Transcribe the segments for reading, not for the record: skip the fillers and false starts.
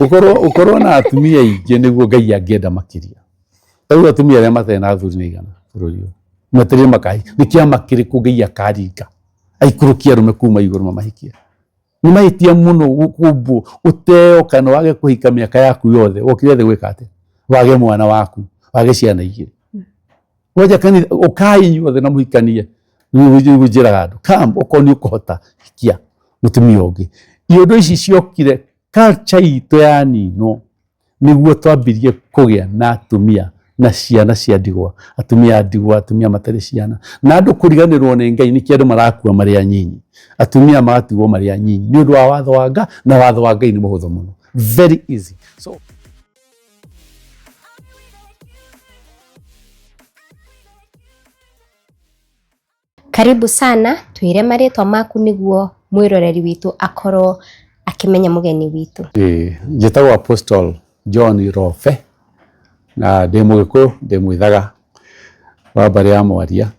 Ũkorwo na atumia aingĩ nĩguo Ngai angĩenda makĩria. Rĩu atumia arĩa matarĩ na athuri nĩ aigana bũrũri ũyũ? Metereire makahi. Nĩ kĩama kĩrĩkũ Ngai akaringa aikũrũkie arũme kuma igũrũ mamahikie? Nĩ mahĩtia mũno kũmbwo ũteo kana wage kũhika mĩaka yaku yothe. Wokire thĩ gwĩka atĩa? Wage mwana waku, wage ciana igĩrĩ. Waja kanitha, ũkai inyuothe na mũhikanie. Nĩguo njĩraga andũ, come okorwo nĩ ũkũhota hikia mũtumia ũngĩ. Iũndũ ici ciokire culture itũ yaninwo nĩguo twambirie kũgĩa na atumia na ciana cia ndigwa, atumia a ndigwa, atumia matarĩ ciana, na andũ kũriganĩrwo nĩ Ngai nĩkĩo andũ marakua marĩ anyinyi, atumia magatigwo marĩ anyinyi nĩ ũndũ wa watho wa Ngai, na watho wa Ngai nĩ mũhũthũ mũno, very easy. So, Karibu sana, twĩre marĩtwa maku nĩguo mwĩroreri witũ akorwo akĩmenya mũgeni witũ. Njĩtagwo Apostle John Robe na ndĩ Mũgĩkũyũ, ndĩ Mwĩthaga wa mbarĩ ya Mwaria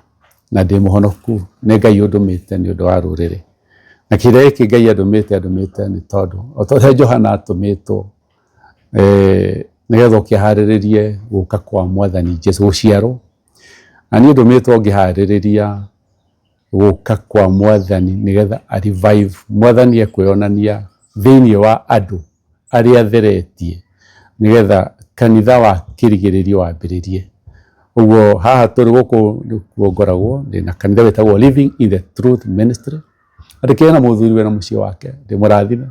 na ndĩ mũhonoku nĩ Ngai ũndũmĩte nĩ ũndũ wa rũrĩrĩ. Na kĩrĩa gĩkĩ Ngai andũmĩte andũmĩte nĩ tondũ o ta ũrĩa Johana atũmĩtwo nĩgetha oke aharĩrĩrie gũka kwa Mwathani Jesũ, gũciarwo. Na niĩ ndũmĩtwo ngĩharĩrĩria gũka kwa Mwathani nĩgetha a revive, Mwathani ekwĩyonania thĩinĩ wa andũ arĩa atheretie nĩgetha kanitha wa kĩrigĩrĩrio wambĩrĩrie. Ũguo haha tũrĩ gũkũ nĩkuo ngoragwo, ndĩna kanitha wĩtagwo Living in the Truth Ministry. Ndĩkĩrĩ na mũthuri wĩna mũciĩ wake, ndĩ mũrathime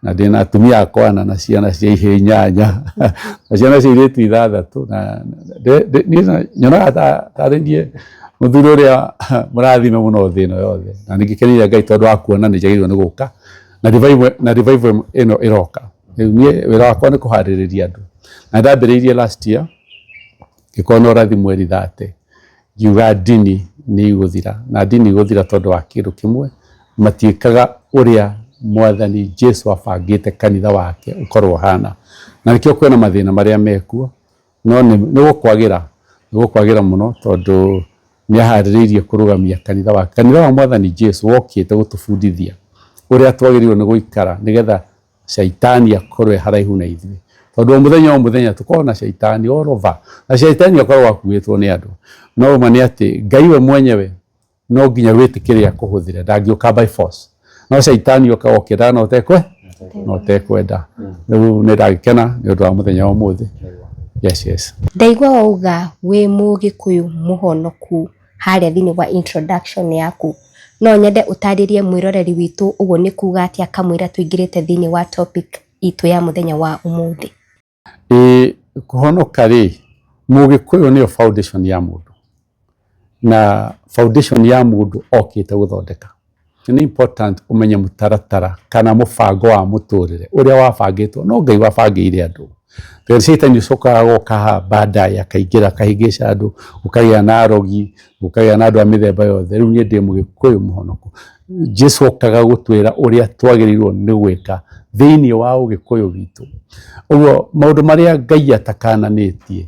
na ndĩna atumia akwa ana na ciana cia ihĩĩ inyanya na ciana cia airĩtu ithathatũ na niĩ nyonaga tarĩ niĩ mũthuri ũrĩa mũrathime mũno thĩ ĩno yothe na nĩ ngĩkeneire Ngai tondũ wa kuona nĩ njagĩrĩirwo nĩ gũka na revival na revival ĩno ĩroka. Rĩu niĩ wĩra wakwa nĩ kũharĩrĩria andũ na ndambĩrĩirie last year ngĩkorwo na ũrathi mweri 30 ngiuga ndini nĩ igũthira na ndini igũthira tondũ wa kĩndũ kĩmwe matiĩkaga ũrĩa mwathani Jesu abangĩte kanitha wake ũkorwo ũhana na nĩkĩo kwĩna mathĩna marĩa mekuo no nĩ gũkwagĩra nĩ gũkwagĩra mũno tondũ nĩ aharĩrĩirie kũrũgamia kanitha wake. Kanitha wa mwathani Jesu wokĩte gũtũbundithia ũrĩa twagĩrĩirwo nĩ gũikara nĩgetha Shaitani akorwo e haraihu na ithuĩ tondũ o mũthenya o mũthenya tũkoragwo na shaitani all over na shaitani akoragwo akuĩtwo nĩ andũ no ũma nĩ atĩ Ngai we mwenyewe no nginya wĩtĩkĩre akũhũthĩre ndangĩũka by force no shaitani okaga ũkĩendaga na ũtekwe na ũtekwenda rĩu nĩ ndagĩkena nĩ ũndũ wa mũthenya wa ũmũthĩ yes yes Ndaigua wauga wĩ mũgĩkũyũ mũhonoku harĩa thĩinĩ wa introduction yaku. No nyende ũtarĩrie mwĩroreri witũ ũguo nĩ kuga atĩa kamũira tũingĩrĩte thĩinĩ wa topic itũ ya mũthenya wa ũmũthĩ. Ĩĩ kũhonoka rĩ, mũgĩkũyũ nĩyo foundation ya mũndũ na foundation ya mũndũ okĩte gũthondeka. Nĩ important ũmenye mũtaratara kana mũbango wa mũtũrĩre ũrĩa wabangĩtwo no Ngai wabangĩire andũ. Tondũ caitani ũcokaga agoka haha baadaye akaingĩra akahĩngĩca andũ, gũkagĩa na arogi, gũkagĩa na andũ a mĩthemba yothe. Rĩu niĩ ndĩ mũgĩkũyũ mũhonoku. Jesu okaga gũtwĩra ũrĩa twagĩrĩirwo nĩ gwĩka thĩinĩ wa ũgĩkũyũ witũ. Ũguo maũndũ marĩa Ngai atakananĩtie,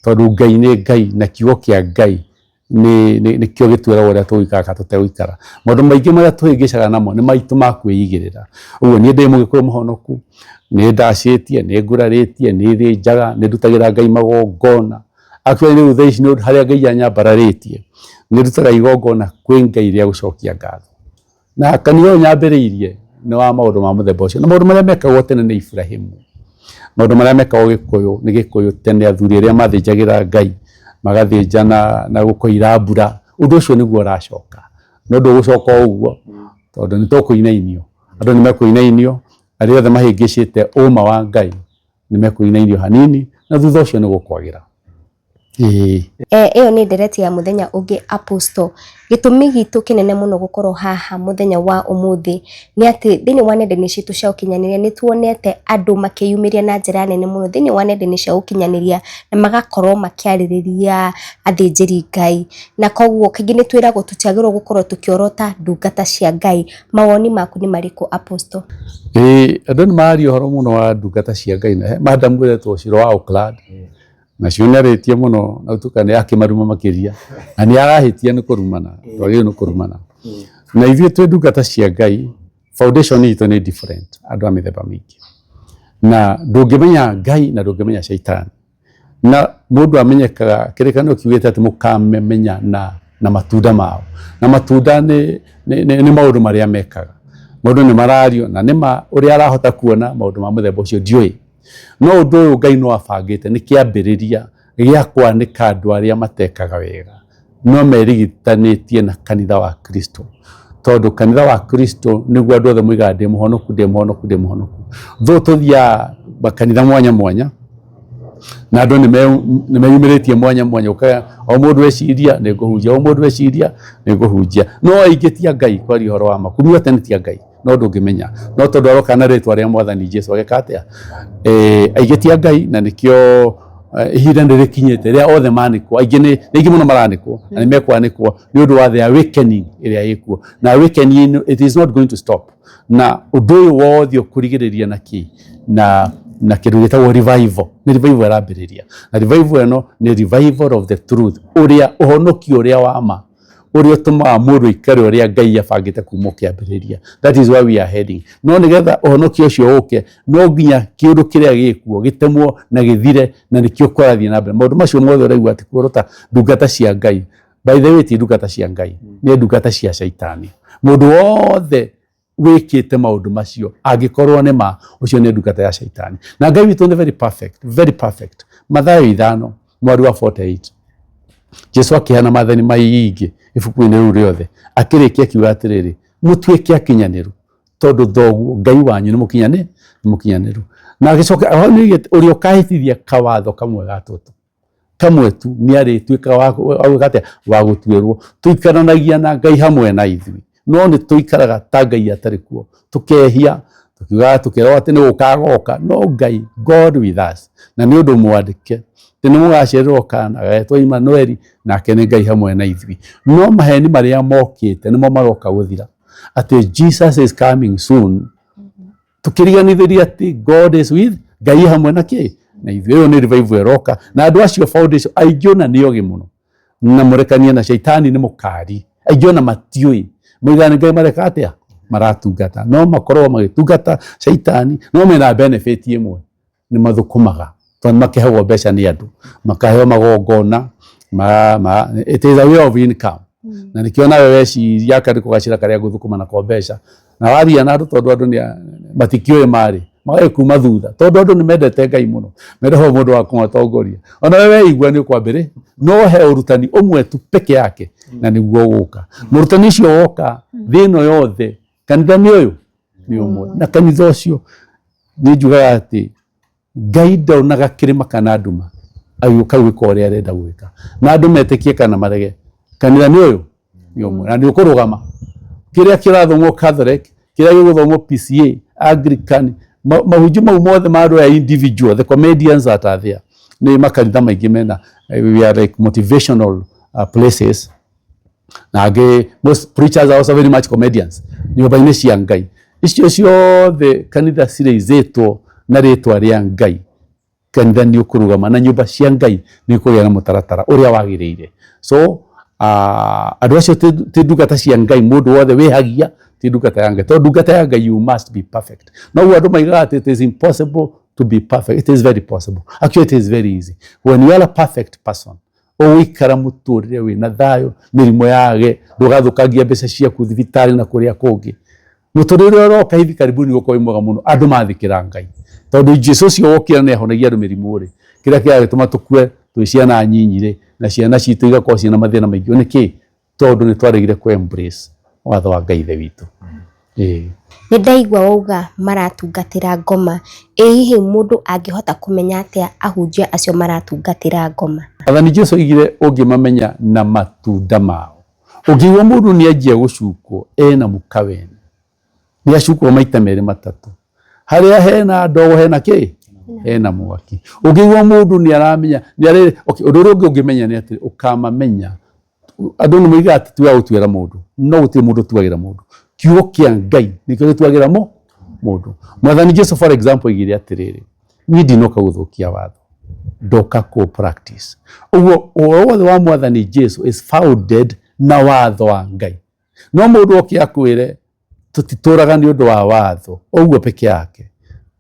tondũ Ngai nĩ Ngai na kiugo kĩa Ngai nĩkĩo gĩtwĩraga ũrĩa tũgũikara kana tũtegũikara. Maũndũ maingĩ marĩa tũhĩngĩcaga namo nĩ maitũ ma kwĩigĩrĩra. Ũguo niĩ ndĩ mũgĩkũyũ mũhonoku, nĩ ndacĩtie, nĩ ngurarĩtie, nĩ thĩnjaga, nĩ ndutagĩra Ngai magongona. Actually rĩu thaa ici harĩa Ngai anyambararĩtie, nĩ ndutaga igongona kwĩ Ngai rĩa gũcokia ngatho. Na kanitha ũyũ nyambĩrĩirie nĩ wa maũndũ ma mũthemba ũcio. Na maũndũ marĩa mekagwo tene nĩ Iburahĩmu, maũndũ marĩa mekagwo Gĩkũyũ nĩ Gĩkũyũ tene athuri arĩa mathĩnjagĩra Ngai, magathĩnja na gũkoira mbura, ũndũ ũcio nĩguo ũracoka. No ndũgũcoka o ũguo tondũ nĩ tũkũinainio, andũ nĩ mekũinainio, arĩa othe mahĩngĩcĩte ũma wa Ngai nĩ mekũinainio hanini na thutha ũcio nĩ gũkwagĩra. Ĩĩ. Ĩyo nĩ ndereti ya mũthenya ũngĩ Apostle. Gĩtũmi gitũ kĩnene mũno gũkorwo haha mũthenya wa ũmũthĩ nĩ atĩ thĩinĩ wa nenda-inĩ citũ cia ũkinyanĩria nĩ tuonete andũ makĩyumĩria na njĩra nene mũno thĩinĩ wa nenda-inĩ cia ũkinyanĩria na magakorwo makĩarĩrĩria athĩnjĩri Ngai. Na koguo kaingĩ nĩ twĩragwo tũtiagĩrĩirwo gũkorwo tũkĩorota ndungata cia Ngai. Mawoni maku nĩ marĩkũ Apostle? Ĩĩ andũ nĩ mararia ũhoro mũno wa ndungata cia Ngai na he madam ũretwo Shiro wa Oakland nacio nĩ arĩtie mũno na gũtuĩka nĩ akĩmaruma makĩria na nĩ arahĩtia nĩ kũrumana ndwagĩrĩirwo nĩ kũrumana na ithuĩ twĩ ndungata cia Ngai foundation itũ nĩ different andũ a mĩthemba mĩingĩ. Na ndũngĩmenya Ngai na ndũngĩmenya Shaitani. Na mũndũ amenyekaga, kĩrĩkanĩro kiugĩte atĩ mũkamemenya na matunda mao. Na matunda nĩ maũndũ marĩa mekaga. Maũndũ nĩ marario na nĩ ma ũrĩa arahota kuona maũndũ ma mũthemba ũcio ndiũĩ. No ũndũ ũyũ Ngai no abangĩte nĩ kĩambĩrĩria gĩa kwanĩka andũ arĩa matekaga wega no merigitanĩtie na kanitha wa Kristo. Tondũ kanitha wa Kristo nĩguo andũ othe moigaga ndĩ mũhonoku, ndĩ mũhonoku, ndĩ mũhonoku. Though tũthiaga makanitha mwanya mwanya na andũ nĩ meyumĩrĩtie mwanya mwanya, ũkaya o mũndũ eciria nĩ ngũhunjia, o mũndũ eciria nĩ ngũhunjia. No aingĩ ti a Ngai kwaria ũhoro wa ma, kumia tene ti a Ngai. No ndũngĩmenya no tondũ aroka na rĩtwa rĩa mwathani Jesu ageka atĩa? Aingĩ ti a Ngai na nĩkĩo ihinda nĩ rĩkinyĩte rĩa othe manĩkwo. Aingĩ nĩ aingĩ mũno maranĩkwo na nĩ mekwanĩkwo nĩ ũndũ wa the awakening ĩrĩa ĩkuo, na awakening it is not going to stop. Na ũndũ ũyũ wothe ũkũrigĩrĩria na kĩ? Na kĩndũ gĩtagwo revival. Nĩ revival ĩrambĩrĩria, na revival ĩno nĩ revival of the truth, ũrĩa ũhonokio ũrĩa wa ma, ũrĩa ũtũmaga mũndũ aikare ũrĩa Ngai abangĩte kuma kĩambĩrĩria. That is where we are heading. No nĩgetha ũhonokio ũcio ũke, no nginya kĩũndũ kĩrĩa gĩkuo gĩtemwo na gĩthire, na nĩkĩo kũrathiĩ na mbere. Maũndũ macio mothe ũraigua atĩ kuorota ndungata cia Ngai, by the way ti ndungata cia Ngai, nĩ ndungata cia Shaitani. Mũndũ wothe wĩkĩte maũndũ macio angĩkorwo nĩ ma, ũcio nĩ ndungata ya Shaitani. Na Ngai witũ nĩ very perfect, very perfect. Mathayo 5 mweri wa 48, Jesu akĩheana maathani maingĩ ibuku-inĩ rĩu rĩothe, akĩrĩkia akiuga atĩrĩrĩ, mũtuĩke akinyanĩru tondũ thoguo Ngai wanyu nĩ mũkinyanĩru. Na agĩcoka ũrĩa ũkahĩtithia kawatho kamwe ga tũtũ kamwe tu nĩ arĩtuĩka wa gwĩka atĩa? Wa gũtuĩrwo. Tũikaranagia na Ngai hamwe na ithuĩ, no nĩ tũikaraga ta Ngai atarĩ kuo, tũkehia, tũkiugaga tũkerwo atĩ nĩ gũka agoka, no Ngai, God with us. Na nĩ ũndũ mwandĩke atĩ nĩ mũgaciarĩrwo kana agetwo Immanueli, nake nĩ Ngai hamwe na ithuĩ. No maheni marĩa mokĩte nĩmo maroka gũthira, atĩ Jesus is coming soon, tukiriganithĩria atĩ God is with, Ngai hamwe na kĩ na ithuĩ. Ĩyo nĩ revival ĩroka, na andũ acio foundation aingĩ ona nĩ ogĩ mũno, na mũrekanie na Shaitani nĩ mũkari. Aingĩ ona matiũĩ, moigaga nĩ Ngai mareka atĩa, maratungata, no makorwo magĩtungata Shaitani, no mena benefit ĩmwe, nĩ mathũkũmaga tondũ makĩheagwo mbeca nĩ andũ, makaheo magongona it is a way of income. Na nĩkĩo nawe weciria akandĩkwo gacĩra karĩa ngũthũkũma nako mbeca, na waria na andũ tondũ andũ nĩ matikĩũĩ marĩ magagĩkuma thutha, tondũ andũ nĩ mendete Ngai mũno, mendaga mũndũ wa kũmatongoria. Ona we weigua nĩ ũkwambĩrĩ, no he ũrutani ũmwe tu peke yake, na nĩguo ũgũka. Mũrutani ũcio woka thĩ ĩno yothe, kanitha nĩ ũyũ nĩ ũmwe, na kanitha ũcio nĩ njugaga atĩ Ngai ndonaga kĩrĩma kana nduma, agĩũka gwĩka ũrĩa arenda gwĩka, na andũ metĩkie kana marege, kanitha nĩ ũyũ nĩ ũmwe, na nĩ ũkũrũgama. Kĩrĩa kĩrathomwo Catholic, kĩrĩa gĩgũthomwo PCA, Anglican, mahunjio mau mothe ma andũ aya individual, the comedians that are there, nĩ makanitha maingĩ mena, we are like motivational places, na angĩ most preachers are also very much comedians. Nyũmba-inĩ cia Ngai icio ciothe, kanitha cireizĩtwo na rĩtwa rĩa Ngai, kanitha nĩ ũkũrũgama, na nyũmba cia Ngai nĩ ũkũgĩa na mũtaratara ũrĩa wagĩrĩire. So andũ acio ti ndungata cia Ngai. Mũndũ wothe wĩhagia ti ndungata ya Ngai, tondũ ndungata ya Ngai, you must be perfect. Noguo andũ maigaga atĩ it is impossible to be perfect. It is very possible. Actually, it is very easy. When you are a perfect person, ũgũikara mũtũrĩre wĩna thayũ, mĩrimũ yage, ndũgathũkangia mbeca ciaku thibitarĩ na kũrĩa kũngĩ. Mũtũrĩre ũroka hivi karibuni gũkorwo wĩ mwega mũno andũ mathĩkĩra Ngai, tondũ Jesu ũcio wokire nĩ ahonagia andũ mĩrimũ rĩ, kĩrĩa kĩragĩtũma tũkue twĩ ciana nyinyi rĩ, na ciana citũ igakorwo ciĩna mathĩna maingĩ nĩ kĩ? Tondũ nĩ twaregire kũ embrace watho wa Ngai ithe witũ. Ĩĩ. Nĩ ndaigua wauga maratungatĩra ngoma. Ĩ hihi mũndũ angĩhota kũmenya atĩa ahunjia acio maratungatĩra ngoma? Mwathani Jesu oigire ũngĩmamenya na matunda mao. Ũngĩigua mũndũ nĩ anjia gũcukwo ena mũka wene, nĩ acukwo maita merĩ matatũ, harĩa hena ndogo hena kĩ? Hena mwaki. Ũngĩigua mũndũ nĩ aramenya nĩ arĩ okay, ũndũ ũrĩa ũngĩ ũngĩmenya nĩ atĩ ũkamamenya, andũ nĩ moigaga atĩ tiwe gũtuĩra mũndũ, no gũtirĩ mũndũ ũtuagĩra mũndũ. Kiugo kĩa Ngai nĩkĩo gĩtuagĩra mũndũ. Mwathani Jesu, for example, oigire atĩrĩrĩ, niĩ ndinoka gũthũkia watho, ndoka kũ practice. Ũguo ũhoro wothe wa Mwathani Jesu is founded na watho wa Ngai. No mũndũ oke akwĩre tũtitũraga nĩ ũndũ wa watho ũguo peke yake,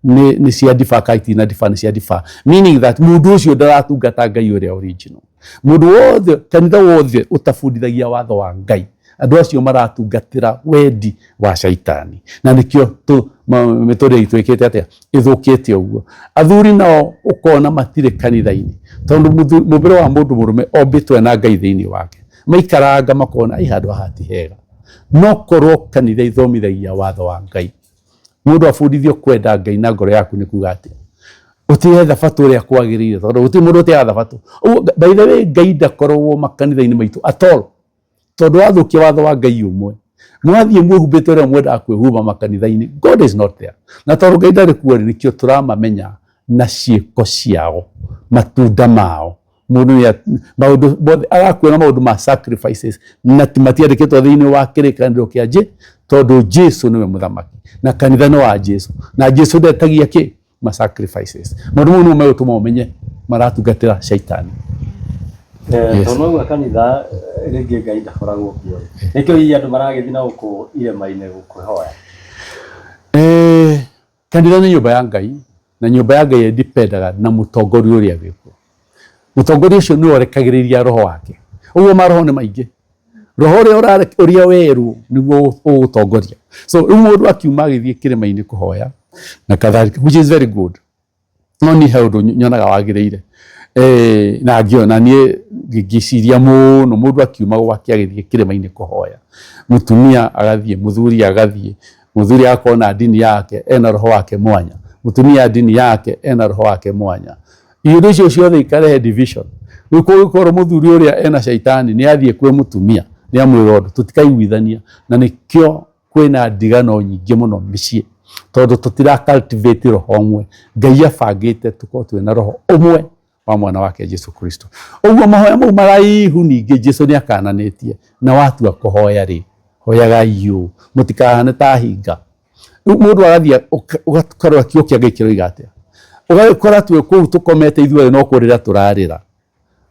Nĩ cia ndiba ka itina ndiba nĩ cia ndiba, meaning that mũndũ ũcio ndaratungata Ngai ũrĩa original. Mũndũ wothe, kanitha wothe ũtabundithagia watho wa Ngai, andũ acio maratungatĩra wendi wa caitani, na nĩkĩo mĩtũrĩre itũ ĩkĩte atĩa, ĩthũkĩte ũguo. Athuri nao ũkona matirĩ kanitha-inĩ, tondũ mũmbĩre wa mũndũ mũrũme ombĩtwo ena Ngai thĩinĩ wake. Maikaranga makona ĩ handũ haha ti hega. No korwo kanitha ithomithagia watho wa Ngai, mũndũ abundithio kwenda Ngai na ngoro yaku nĩ kuga atĩa, ũtĩe thabatũ ũrĩa kwagĩrĩire, tondũ gũtirĩ mũndũ ũtĩaga thabatũ. Ũguo by the way, Ngai ndakoragwo makanitha-inĩ maitũ at all, tondũ wathũkia watho wa Ngai ũmwe, mwathiĩ mwĩhumbĩte ũrĩa mwendaga kwĩhumba makanitha-inĩ, God is not there. Na tondũ Ngai ndarĩ kuo rĩ, nĩkĩo tũramamenya na ciĩko ciao, matunda mao. Mũndũ nĩ maũndũ mothe arakuona maũndũ ma sacrifices na ti matiandĩkĩtwo thĩinĩ wa kĩrĩkanĩro kĩa Jesu, tondũ Jesu nĩwe mũthamaki na kanitha nĩ wa Jesu, na Jesu ndetagia kĩ ma sacrifices. Maũndũ mau nĩmo megũtũma ũmenye maratungatĩra caitani. Yes. Tondũ noguo kanitha rĩngĩ Ngai ndakoragwo kuo, nĩkĩo hihi andũ maragĩthiĩ na gũkũ irĩma-inĩ gũkĩhoya. Kanitha nĩ nyũmba ya Ngai, na nyũmba ya Ngai ĩdipendaga na mũtongoria ũrĩa wĩkuo. Mũtongoria ũcio nĩwe ũrekagĩrĩria roho wake. Ũguo maroho nĩ maingĩ. Roho ũrĩa ũrĩa werũ nĩguo ũgũtongoria. So rĩu mũndũ akiuma agĩthiĩ kĩrĩma-inĩ kũhoya na kadhalika, which is very good. No niĩ he ũndũ nyonaga wagĩrĩire. Na ngĩona niĩ ngĩciria mũno mũndũ akiuma gwake agĩthiĩ kĩrĩma-inĩ kũhoya. Mũtumia agathiĩ, mũthuri agathiĩ, mũthuri agakorwo na ndini yake ena roho wake mwanya, mũtumia ndini yake ena roho wake mwanya. Iũndũ icio ciothe ikarehe division. Rĩu kũngĩkorwo mũthuri ũrĩa ena caitani nĩ athiĩ kwĩ mũtumia nĩ amwĩra ũndũ, tũtikaiguithania, na nĩkĩo kwĩna ndigano nyingĩ mũno mĩciĩ, tondũ tũtira cultivate roho ũmwe. Ngai abangĩte tũkorwo twĩna roho ũmwe wa mwana wake Jesu Kristo. Ũguo mahoya mau maraihu ningĩ Jesu nĩ akananĩtie, na watua kũhoya rĩ, hoyagai ũũ, mũtikahane ta hinga. Rĩu mũndũ agathiĩ ũgakorwo kiugo kĩa Ngai kĩroiga atĩa, ũgagĩkora twĩ kũu tũkomete ithuothe no kũrĩra tũrarĩra,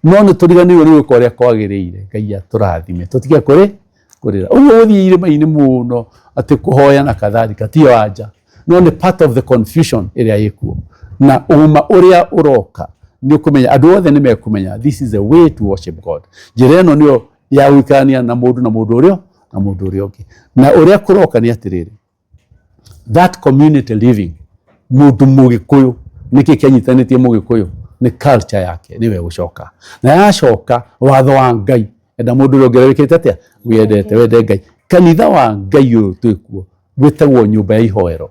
no nĩ tũriganĩirwo nĩ gwĩka ũrĩa kwagĩrĩire. Ngai atũrathime tũtige kũrĩ kũrĩra. Ũguo gũthiĩ irĩma-inĩ mũno atĩ kũhoya na kadhalika tiyo anja, no nĩ part of the confusion ĩrĩa ĩkuo, na ũma ũrĩa ũroka nĩ ũkũmenya, andũ othe nĩ mekũmenya this is a way to worship God. Njĩra ĩno nĩyo ya gũikarania na mũndũ na mũndũ ũrĩa na mũndũ ũrĩa ũngĩ. Na ũrĩa kũroka nĩ atĩrĩrĩ, that community living, mũndũ mũgĩkũyũ nĩkĩ kĩanyitanĩtie mũgĩkũyũ nĩ culture yake, nĩwe gũcoka na yacoka watho wa Ngai, enda mũndũ ũrĩa ũngĩ wĩkĩte atĩa, wĩendete, wende Ngai. Kanitha wa Ngai ũyũ twĩkuo wĩtagwo nyũmba ya ihoero.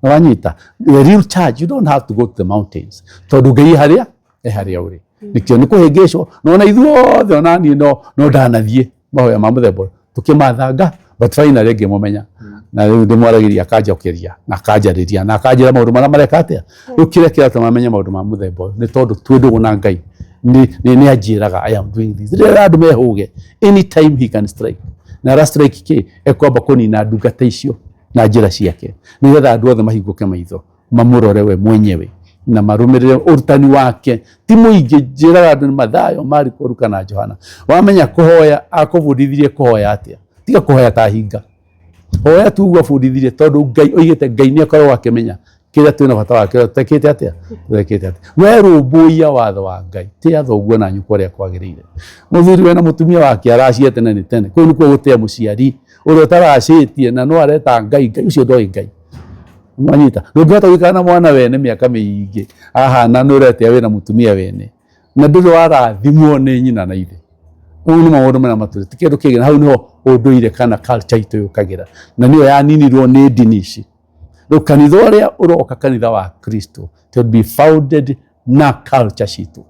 Na wanyita the real church, you don't have to go to the mountains, tondũ Ngai harĩa e harĩa ũrĩ. Nĩkĩo nĩ kũhĩngĩcwo, na ona ithuothe, ona niĩ no ndanathiĩ mahoya ma mũthemba ũyũ tũkĩmathanga, but finally ngĩmũmenya, na rĩu ndĩmwaragĩria akanjokeria na akanjarĩria na akanjĩra maũndũ marĩa mareka atĩa. Rĩu kĩrĩa kĩratũma menye maũndũ ma mũthemba ũyũ nĩ tondũ twĩ ndũgũ na Ngai, nĩ anjĩraga I am doing this. Rĩrĩa andũ mehũge, anytime he can strike, na ara strike kĩ ekwamba kũnina ndungata icio na njĩra ciake, nĩgetha andũ othe mahingũke maitho mamũrore we mwenyewe na marũmĩrĩre ũrutani wake. Ti mũingĩ, njĩraga andũ nĩ Mathayo, Mariko, Luka na Johana. Wamenya kũhoya, akũbundithirie kũhoya atĩa? Tiga kũhoya ta hinga, hoya tu ũguo abundithirie, tondũ Ngai oigĩte Ngai nĩ akoragwo akĩmenya kĩrĩa twĩna bata wakĩo, tũtekĩte atĩa, tũtekĩte atĩa. We rũmbũiya watho wa Ngai, tĩa thoguo na nyũkwa ũrĩa kwagĩrĩire. Mũthuri wena mũtumia wake aracie tene nĩ tene, kũu nĩkuo gũtĩa mũciari ũrĩa ũtaracĩtie na no areta Ngai, Ngai ũcio ndoĩ Ngai. Mwanyita, ndũngĩhota gũikara na mwana wene mĩaka mĩingĩ ahana nĩ ũretia wĩna mũtumia wene na ndũrĩ warathimwo nĩ nyina na ithe. Ũguo nĩ maũndũ marĩa matũrĩ ti kĩndũ kĩngĩ, na hau nĩho ũndũire kana culture itũ yũkagĩra, na nĩyo yaninirwo nĩ ndini ici. Rĩu kanitha ũrĩa ũroka, kanitha wa Kristo, to be founded na culture citũ.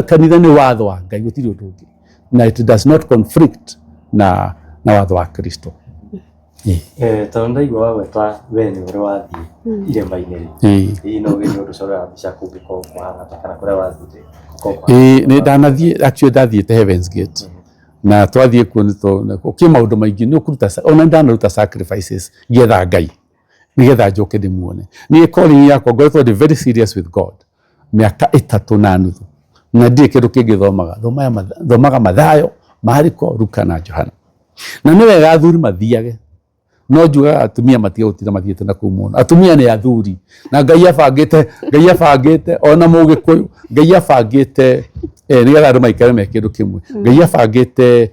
Kanitha nĩ watho wa Ngai, gũtirĩ ũndũ ũngĩ, na it does not conflict na watho wa Kristo. Tondũ ndaigua wagweta we nĩ ũrĩ wathiĩ irĩma-inĩ rĩ, hihi no ũgerie gũtũcorera mbica kũngĩkorwo kũhana atĩa kana kũrĩa wathiĩte gũkorwo kũhana? Ĩĩ nĩ ndanathiĩ, actually ndathiĩte Heaven's Gate, na twathiĩ kuo nĩ gũkĩ maũndũ maingĩ nĩ ũkũruta, ona ndanaruta sacrifices ngĩetha Ngai nĩgetha njoke ndĩmuone. Niĩ calling yakwa ngoretwo ndĩ very serious with God mĩaka 3.5, na ndirĩ kĩndũ kĩngĩ thomaga, thomaga Mathayo, Mariko, Luka na Johana. Na nĩ wega athuri mathiage, No njugaga atumia matige gũtinda mathiĩte na kũu mũno. Atumia nĩ athuri na Ngai abangĩte, Ngai abangĩte ona Mũgĩkũyũ, Ngai abangĩte nĩgetha andũ maikare me kĩndũ kĩmwe. Ngai abangĩte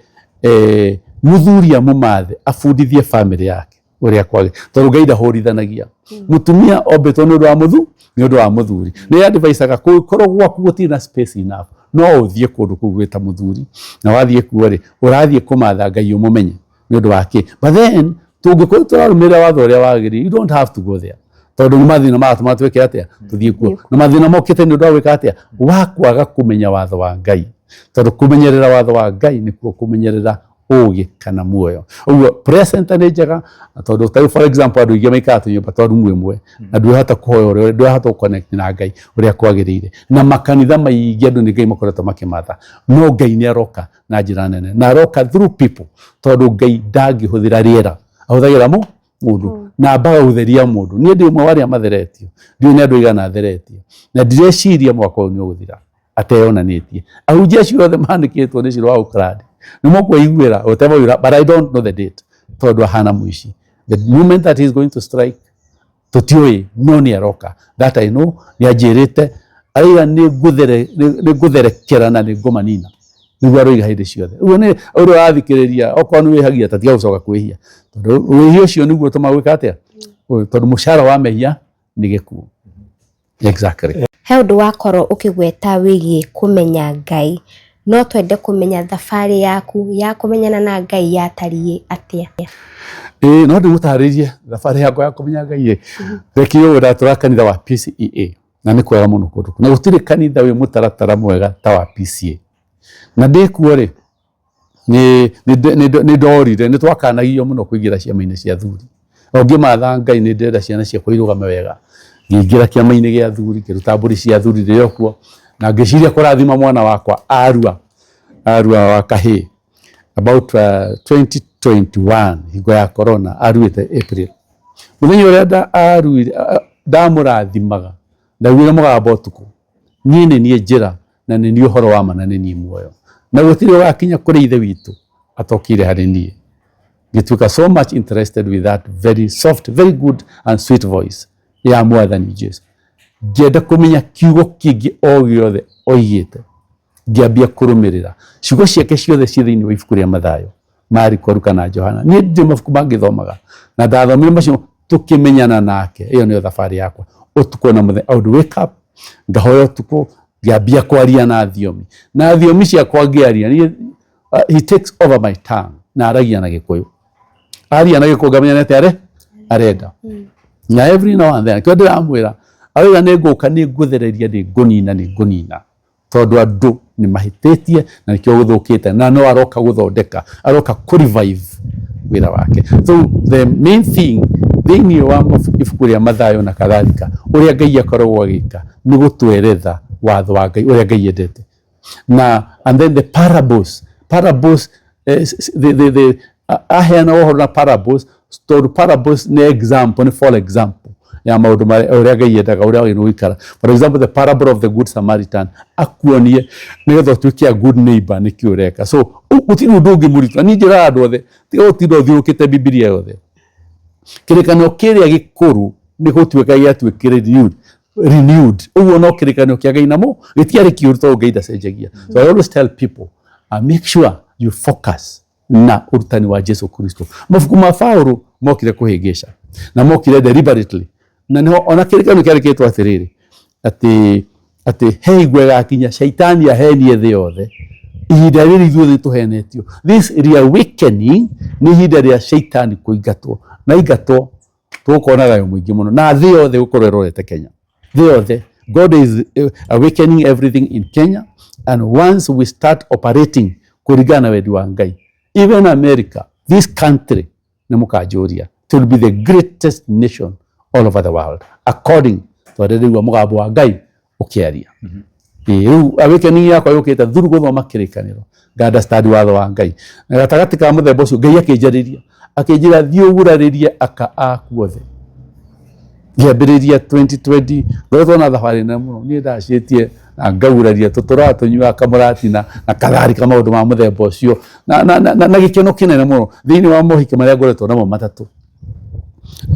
mũthuri amũmathe abundithie bamĩrĩ yake ũrĩa kwagĩrĩire, tondũ Ngai ndahũrithanagia. Mũtumia ombĩtwo nĩ ũndũ wa mũthu nĩ ũndũ wa mũthuri. Nĩ advisaga kũngĩkorwo gwaku gũtirĩ na space enough, no ũthiĩ kũndũ kũu wĩ ta mũthuri, na wathiĩ kuo rĩ, ũrathiĩ kũmatha Ngai ũmũmenye nĩ ũndũ wa kĩ. But then tũngĩkorwo tũrarũmĩrĩra watho ũrĩa wagĩrĩire, you don't have to go there, tondũ nĩ mathĩna maratũma twĩke atĩa, tũthiĩ kuo. Na mathĩna mokĩte nĩ ũndũ wa gwĩka atĩa, wa kwaga kũmenya watho wa Ngai, tondũ kũmenyerera watho wa Ngai nĩkuo kũmenyerera ũgĩ kana muoyo. Ũguo prayer center nĩ njega, tondũ ta rĩu for example andũ aingĩ maikaraga tũnyũmba twa rumu ĩmwe na ndũrahota kũhoya ũrĩa, ndũrahota gũ connect na Ngai ũrĩa kwagĩrĩire. Na makanitha maingĩ andũ nĩ Ngai makoretwo makĩmatha, no Ngai nĩ aroka na njĩra nene, na aroka through people, tondũ Ngai ndangĩhũthĩra rĩera, ahũthagĩra mũndũ na ambaga gũtheria mũndũ. Niĩ ndĩ ũmwe wa arĩa matheretio, ndiũĩ nĩ andũ aigana atheretio, na ndireciria mwaka ũyũ nĩ ũgũthira ateyonanĩtie. Ahunjia acio othe mandĩkĩtwo nĩ Shiro wa Oakland nĩ mũkwĩiguĩra whatever you, but I don't know the date, tondũ ahana mũici. The moment that he is going to strike tũtiũĩ, no nĩ aroka. That I know, nĩ anjĩrĩte arauga nĩ ngũtherekera na nĩ ngũmanina, nĩguo aroiga hĩndĩ ciothe. Ũguo nĩ ũrĩa ũrathikĩrĩria, okorwo nĩ wĩhagia ta tiga gũcoka kwĩhia, tondũ wĩhia ũcio nĩguo ũtũmaga gwĩka atĩa, tondũ mũcara wa mehia nĩ gĩkuũ. Exactly. He ũndũ wakorwo ũkĩgweta wĩgiĩ kũmenya Ngai, no twende kũmenya thabarĩ yaku ya kũmenyana na Ngai yatariĩ atĩa? Ĩĩ no ndĩmũtarĩrie thabarĩ yakwa ya kũmenya Ngai ĩ. Reke ũguo ndatũra kanitha wa PCEA na nĩ kwega mũno kũndũ kũu, na gũtirĩ kanitha wĩ mũtaratara mwega ta wa PCEA. Na ndĩ kuo rĩ, nĩ ndorire, nĩ twakanagio mũno kũingĩra ciama-inĩ cia athuri. O ngĩmatha Ngai nĩ ndĩrenda ciana ciakwa irũgame wega, ngĩingĩra kĩama-inĩ gĩa athuri, ngĩruta mbũri cia athuri ndĩ o kuo, na ngĩciria kũrathima mwana wakwa arua, arua wa kahĩĩ about 2021 hingo ya corona, aruĩte April. Mũthenya ũrĩa aruire, ndamũrathimaga, ndaiguire mũgambo ũtukũ, niĩ nĩ niĩ njĩra na nĩ niĩ ũhoro wa ma na nĩ niĩ muoyo, na gũtirĩ ũgakinya kũrĩ Ithe witũ atokire harĩ niĩ. Ngĩtuĩka so much interested with that very soft, very good and sweet voice ya Mwathani Jesu. Ngĩenda kũmenya kiugo kĩngĩ o gĩothe oigĩte, ngĩambia kũrũmĩrĩra ciugo ciake ciothe ciĩ thĩinĩ wa ibuku rĩa Mathayo, Mariko, Luka na Johana. Niĩ ndirĩ mabuku mangĩthomaga, na ndathomire macio tũkĩmenyana nake. Ĩyo nĩyo thabarĩ yakwa, ũtukũ na mũthenya. I would wake up, ngahoya ũtukũ, ngĩambia kwaria na thiomi, na thiomi ciakwa ngĩaria niĩ, he takes over my tongue, na aragia na Gĩkũyũ, aria na Gĩkũyũ ngamenya nĩ atĩa arenda. Na every now and then kĩo ndĩramwĩra, arauga nĩ ngũka, nĩ ngũthereria, nĩ ngũnina, nĩ ngũnina, tondũ andũ nĩ mahĩtĩtie na nĩkĩo gũthũkĩte, na no aroka gũthondeka, aroka kũ revive wĩra wake. So the main thing thĩinĩ wa ibuku rĩa Mathayo na kadhalika, ũrĩa Ngai akoragwo agĩka nĩ gũtweretha watho wa Ngai ũrĩa Ngai endete, na and then the parables, parables the aheana ũhoro na parables, tondũ parables nĩ example, nĩ for example ya maũndũ marĩa ũrĩa Ngai endaga ũrĩa wagĩrĩirwo gũikara. For example, the parable of the good Samaritan, akuonie nĩgetha ũtuĩke a good neighbor nĩkĩ ũreka. So gũtirĩ ũndũ ũngĩ mũritũ. Niĩ njĩraga andũ othe, tiga gũtinda ũthiũrũrũkĩte Bibilia yothe. Kĩrĩkanĩro kĩrĩa gĩkũrũ nĩ gũtuĩka gĩatuĩkire renewed, ũguo no kĩrĩkanĩro kĩa Ngai namo gĩtiarĩ kĩũru, tondũ Ngai ndacenjagia. So I always tell people, make sure you focus na ũrutani wa Jesu Kristo. Mabuku ma Paulo mokire kũhĩngĩca na mokire deliberately, na nĩho ona kĩrĩkanĩro kĩandĩkĩtwo atĩrĩrĩ, atĩ he hingo ĩgakinya shaitani ahenie thĩ yothe. Ihinda rĩrĩ ithuothe tũhenetio. This reawakening nĩ ihinda rĩa shaitani kũingatwo, na aingatwo tũgũkorwo na thayũ mũingĩ mũno, na thĩ yothe gũkorwo ĩrorete Kenya. Thĩ yothe, God is awakening everything in Kenya, and once we start operating kũringana na wendi wa Ngai, even America, this country, nĩ mũkanjũria, it will be the greatest nation all over the world according to arĩa rĩu mũgambo wa Ngai ũkĩaria. Rĩu awakening yakwa yũkĩte through gũthoma kĩrĩkanĩro, nga understand watho wa Ngai, na gatagatĩ ka mũthemba ũcio Ngai akĩnjarĩria, akĩnjĩra thiĩ ũgurarĩrie aka aku othe. Ngĩambĩrĩria 2020, ngoretwo na thabarĩ nene mũno. Niĩ ndacĩtie na ngaguraria, tũtũraga tũnyuaga kamũratina na katharika, maũndũ ma mũthemba ũcio, na gĩkeno kĩnene mũno thĩinĩ wa mohiki marĩa ngoretwo namo matatũ.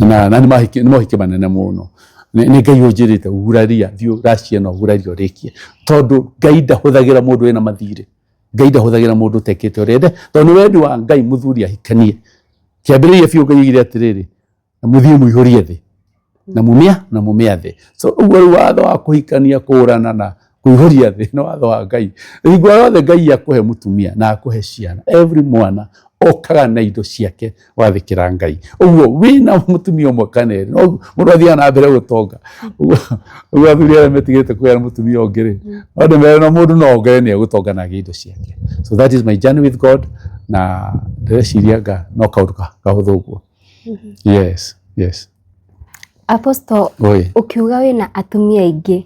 Na nĩ mahiki, nĩ mohiki manene mũno. Nĩ Ngai ũnjĩrĩte guraria, thiĩ ũracie na ũgurarie ũrĩkie, tondũ Ngai ndahũthagĩra mũndũ wĩna mathirĩ, Ngai ndahũthagĩra mũndũ ũtekĩte ũrĩa ende, tondũ nĩ wendi wa Ngai mũthuri ahikanie. Kĩambĩrĩria biũ Ngai oigire atĩrĩrĩ, mũthiĩ mũihũrie thĩ na mumia na mumia thĩ. So ũguo rĩu watho wa kũhikania, kũũrana na kũihũria thĩ nĩ watho wa Ngai. Hingo yothe Ngai akũhe mũtumia na akũhe ciana, every mwana okaga na indo ciake wathĩkĩra Ngai. Ũguo wĩna mũtumia ũmwe kana erĩ, no mũndũ athiaga na mbere gũtonga. Ũguo athuri arĩa metigĩrĩte kũgĩa na mũtumia ũngĩ rĩ, no ndĩmere no mũndũ no ongerere nĩ egũtonga na agĩe indo ciake. So that is my journey with God, na ndĩreciria nga no kaũndũ kahũthũ ũguo. Yes, yes. Apostle, Oi. ũkiuga wĩna atumia aingĩ,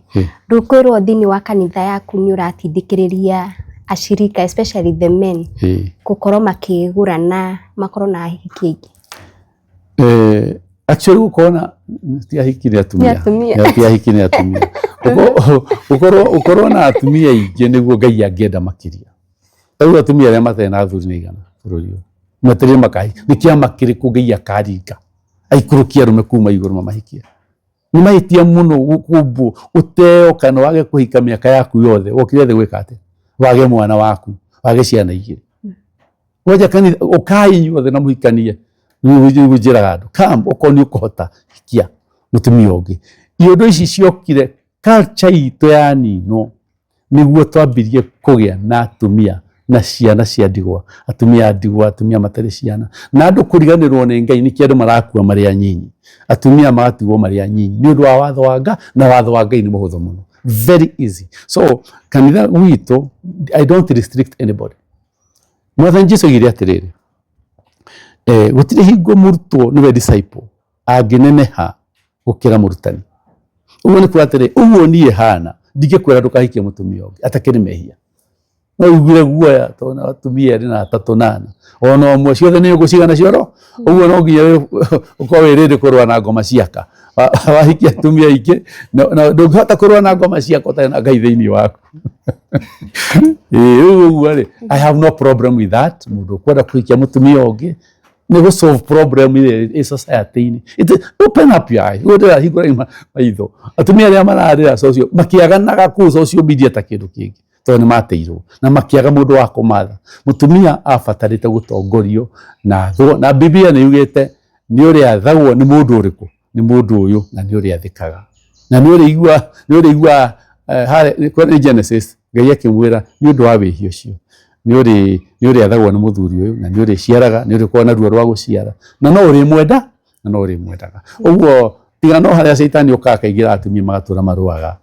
ndũkwĩrwo thĩinĩ wa kanitha yaku nĩ ũratindĩkĩrĩria ashirika, especially the men, gũkorwo makĩgũrana, makorwo na ahiki aingĩ? Actually gũkorwo na ti ahiki nĩ atumia. Nĩ atumia. Ti ahiki nĩ atumia. Gũkorwo na atumia aingĩ nĩguo Ngai angĩenda makĩria. Rĩu atumia arĩa matarĩ na athuri nĩ aigana bũrũri ũyũ? Metereire makahi. Nĩ kĩama kĩrĩkũ Ngai akaringa aikũrũkie arũme kuma igũrũ mamahikie? Nĩ mahĩtia mũno gũkũmbwo ũteo kana wage kũhika mĩaka yaku yothe. Wokire thĩ gwĩka atĩa? Wage mwana waku, wage ciana igĩrĩ. Wanja kanitha, ũkai inyuothe na mũhikanie. Nĩguo njĩraga andũ, come okorwo nĩ ũkũhota hikia mũtumia ũngĩ. Iũndũ ici ciokire culture itũ yaninwo nĩguo twambirie kũgĩa na atumia na ciana cia ndigwa, atumia a ndigwa, atumia matarĩ ciana, na andũ kũriganĩrwo nĩ Ngai. Nĩkĩo andũ marakua marĩ anyinyi, atumia magatigwo marĩ anyinyi nĩ ũndũ wa watho wa Ngai, na watho wa Ngai nĩ mũhũthũ mũno, very easy. So kanitha gwitũ, I don't restrict anybody. Mwathani Jesu oigire atĩrĩrĩ, gũtirĩ hingo mũrutwo, nĩwe disciple, angĩneneha gũkĩra mũrutani. Ũguo nĩ kuga atĩrĩ, ũguo niĩ hana, ndingĩkwĩra ndũkahikie mũtumia ũngĩ atakĩrĩ mehia. No ũiguire guoya tondũ na atumia erĩ na atatũ na ana, ona ũmwe, ciothe nĩ ũgũcigana cioro. Ũguo no nginya ũkorwo wĩ ready kũrũa na ngoma ciaka. Wahikia atumia aingĩ, na ndũngĩhota kũrũa na ngoma ciaka ũtarĩ na Ngai thĩinĩ waku. Rĩu ũguo rĩ, I have no problem with that. Mũndũ ũkwenda kũhikia mũtumia ũngĩ nĩ gũ solve problem ĩrĩa ĩ society-inĩ. Open up your eyes. Ũguo ndĩrahingũra maitho. Atumia arĩa mararĩra social, makĩaganaga kũu social media ta kĩndũ kĩngĩ, tondũ nĩ mateirwo na makĩaga mũndũ wa kũmatha. Mũtumia abatarĩte gũtongorio na athwo, na Biblia nĩ yugĩte nĩ ũrĩa athagwo nĩ mũndũ ũrĩkũ? Nĩ mũndũ ũyũ, na nĩ ũrĩa athĩkaga. Na nĩ ũrĩigua, nĩ ũrĩigua harĩa nĩ Genesis, Ngai akĩmwĩra nĩ ũndũ wa wĩhia ũcio nĩ ũrĩathagwo nĩ mũthuri ũyũ, na nĩ ũrĩciaraga, nĩ ũrĩkoragwo na ruo rwa gũciara, na no ũrĩmwenda, na no ũrĩmwendaga. Ũguo tiga no harĩa caitani ũkaga akaingĩra atumia magatũra marũaga.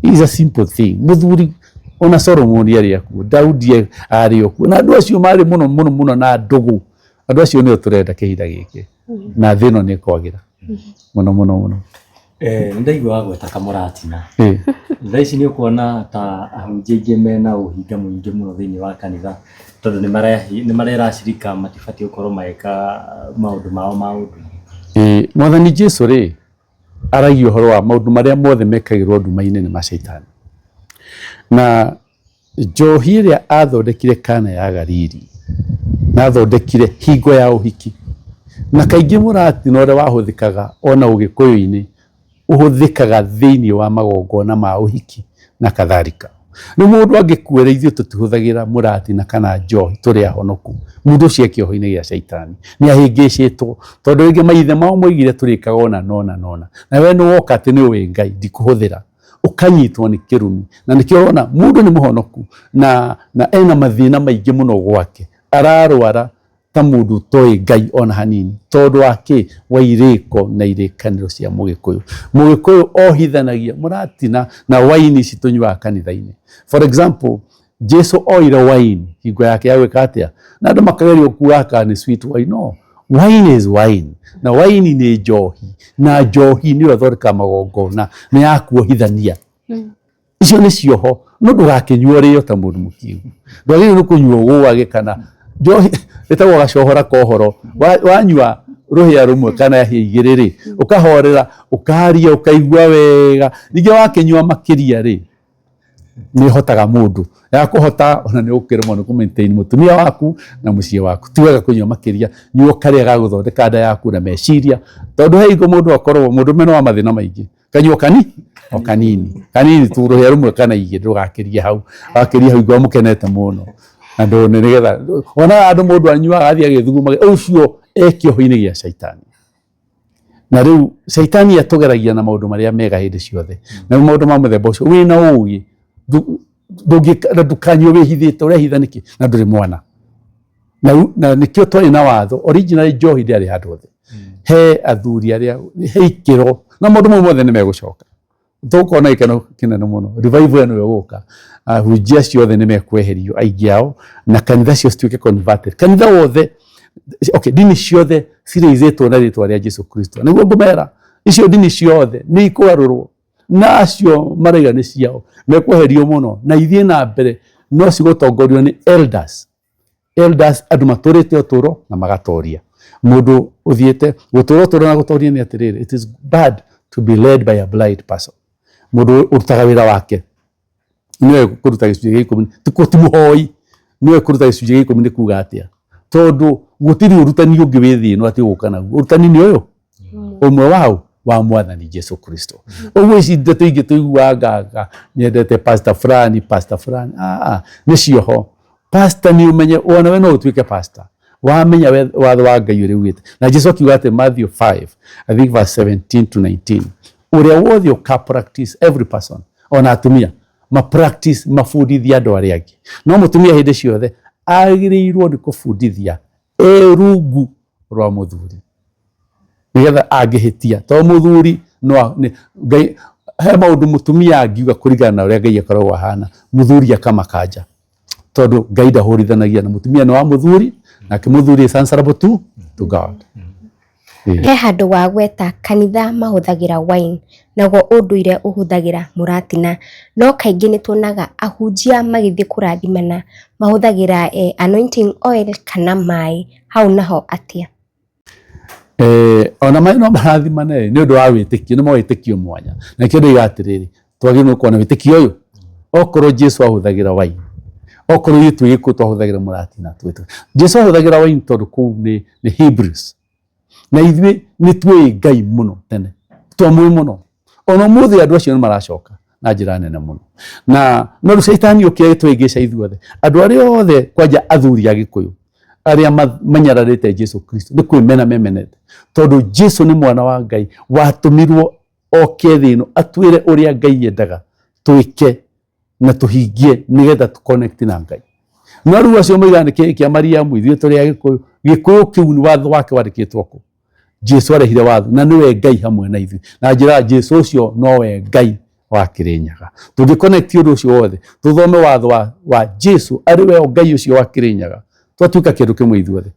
It is a simple thing. Mũthuri ona Solomoni arĩ akuo, Daudi arĩ okuo, na andũ acio marĩ mũno mũno mũno na ndũgũ. Andũ acio nĩo tũrenda kĩhinda gĩkĩ, na thĩ ĩno nĩ ĩkwagĩra mũno mũno mũno. Nĩ ndaigua wagweta kamũratina. Thaa ici nĩ ũkuona ta ahunjia aingĩ mena ũhinga mũingĩ mũno thĩinĩ wa kanitha, tondũ nĩ marera acirika matibatiĩ gũkorwo magĩka maũndũ mao ma ũndũire. Mwathani Jesu rĩ, aragia ũhoro wa maũndũ marĩa mothe mekagĩrwo nduma-inĩ nĩ ma caitani. Na njohi ĩrĩa athondekire Kana ya Galili, na athondekire hingo ya ũhiki, na kaingĩ mũratina ũrĩa wahũthĩkaga ona ũgĩkũyũ-inĩ ũhũthĩkaga thĩinĩ wa magongona ma ũhiki na kadhalika. Rĩu mũndũ angĩkuĩra, ithuĩ tũtihũthagĩra mũratina kana njohi, tũrĩ ahonoku. Mũndũ ũcio e kĩoho-inĩ gĩa caitani, nĩ ahĩngĩcĩtwo, tondũ rĩngĩ maithe mao moigire tũrĩkaga ũna na ũna na ũna, na we nĩ woka atĩ nĩ ũĩ Ngai ndikũhũthĩra, ũkanyitwo nĩ kĩrumi. Na nĩkĩo ũrona mũndũ nĩ mũhonoku na ena mathĩna maingĩ mũno gwake, ararwara ta mũndũ ũtoĩ Ngai ona hanini, tondũ wa kĩ? Wa irĩko na irĩkanĩro cia Mũgĩkũyũ. Mũgĩkũyũ ohithanagia mũratina na waini ici tũnyuaga kanitha-inĩ. For example, Jesu oire waini hingo yake ya gwĩka atĩa? Na andũ makageria kuga kana nĩ sweet wine. No, wine is wine. Na waini nĩ njohi, na njohi nĩyo ĩthondekaga magongona, nĩ ya kuohithania. Icio nĩ cioho, no ndũgakĩnyua ũrĩo ta mũndũ mũkĩgu. Ndwagĩrĩirwo nĩ kũnyua ũgũage kana njohi ĩtagwo gacohora ka ũhoro. Wanyua rũhĩa rũmwe kana hĩa igĩrĩ rĩ, ũkahorera, ũkaria, ũkaigua wega. Ningĩ wakĩnyua makĩria rĩ, Nĩ ĩhotaga mũndũ ya kũhota ona nĩ ũkĩremwo nĩ kũ maintain mũtumia waku na mũciĩ waku. Ti wega kũnyua makĩria, nyua karĩa gagũthondeka nda yaku na meciria, tondũ he hingo mũndũ akoragwo mũndũ mena wa mathĩna maingĩ, kanyua kani o kanini kanini tu, rũhĩa rũmwe kana igĩrĩ, ndũgakĩrie hau. Wakĩria hau igua mũkenete mũno na ndũ nĩgetha wonaga andũ mũndũ anyuaga athiĩ agĩthuguma, ũcio e kĩoho-inĩ gĩa caitani. Na rĩu caitani atũgeragia na maũndũ marĩa mega hĩndĩ ciothe, na rĩu maũndũ ma mũthemba ũcio wĩna ũgĩ ndũkanyue wĩhithĩte. Ũrehitha nĩkĩ na ndũrĩ mwana? Na na nĩkĩo twarĩ na watho. Originally njohi ndĩarĩ handũ hothe, he athuri arĩa he ikĩro, na maũndũ mau mothe nĩ megũcoka. Tũgũkorwo na gĩkeno kĩnene mũno revival ĩno ĩgũka. Ahunjia acio othe nĩ mekweherio aingĩ ao, na kanitha cio cituĩke converted, kanitha wothe. Okay, ndini ciothe ciraizĩtwo na rĩtwa rĩa Jesu Kristo. Nĩguo ngũmera, icio ndini ciothe nĩ ikũgarũrwo, na acio maraiga nĩ ciao mekweherio mũno na ithiĩ na mbere, no cigũtongorio nĩ elders. Elders, andũ matũrĩte ũtũro na magatoria. Mũndũ ũthiĩte gũtũra ũtũro na gũtoria nĩ atĩrĩrĩ, it is bad to be led by a blind person. Mũndũ ũrutaga wĩra wake nĩwe kũruta gĩcunjĩ gĩa 10, ti mũhoi nĩwe kũruta gĩcunjĩ gĩa 10. Nĩ kuga atĩa? Tondũ gũtirĩ ũrutani ũngĩ wĩ thĩ ĩno atĩ ũgũka naguo. Ũrutani nĩ ũyũ ũmwe wao wa Mwathani Jesu Kristo. Ũguo ici ndeto ingĩ tũiguaga nganga nyendete pastor fulani, pastor fulani, ah, nĩ cioho. Pastor nĩ ũmenye ona we no ũtuĩke pastor wamenya watho wa Ngai ũrĩa ugĩte. Na Jesu akiuga atĩ Matthew 5, I think verse 17 to 19, ũrĩa wothe ũka practice, every person, ona atumia ma practice, mabundithia andũ arĩa angĩ. No mũtumia hĩndĩ ciothe agĩrĩirwo nĩ kũbundithia e rungu rwa mũthuri, nĩgetha angĩhĩtia, tondũ mũthuri no Ngai he maũndũ mũtumia angiuga kũringana na ũrĩa Ngai akoragwo ahana, mũthuri akamakanja, tondũ Ngai ndahũrithanagia, na mũtumia nĩ wa mũthuri, nake mũthuri is answerable to God. He handũ wagweta kanitha mahũthagĩra wine, naguo ũndũire ũhũthagĩra mũratina, no kaingĩ nĩ tuonaga ahunjia magĩthiĩ kũrathimana mahũthagĩra anointing oil kana maĩ, hau naho atĩa? Ona maĩ no marathimane nĩ ũndũ wa wĩtĩkio, nĩ mawĩtĩkio mwanya. Na nĩkĩo ndoiga atĩrĩrĩ, twagĩrĩirwo gũkorwo na wĩtĩkio ũyũ. Okorwo Jesu ahũthagĩra wine, okorwo ithuĩ twĩ Gĩkũyũ twahũthagĩra mũratina, twĩtũ Jesu ahũthagĩra wine tondũ kũu nĩ Hebrews, na ithuĩ nĩ tuĩ Ngai mũno tene, twamũĩ mũno. Ona ũmũthĩ andũ acio nĩ maracoka na njĩra nene mũno, na no rĩu caitani ũkĩra twĩngĩca ithuothe, andũ arĩa othe kwanja athuri a Gĩkũyũ arĩa manyararĩte Jesu Kristo nĩ kwĩmena memenete, tondũ Jesu nĩ mwana wa Ngai watũmirwo oke thĩ ĩno atwĩre ũrĩa Ngai endaga twĩke na tũhingie nĩgetha tũ connect na Ngai. No rĩu acio moigaga nĩ kĩĩ kĩa Mariamu, ithuĩ tũrĩ a Gĩkũyũ. Gĩkũyũ kĩu nĩ watho wake wandĩkĩtwo kũ? Jesu arehire watho na nĩwe Ngai hamwe na ithuĩ, na njĩra Jesu ũcio nowe Ngai wa Kĩrĩnyaga. Tũngĩ connect ũndũ ũcio wothe, tũthome watho wa Jesu arĩ we Ngai ũcio wa Kĩrĩnyaga, twatuĩka kĩndũ kĩmwe ithuothe,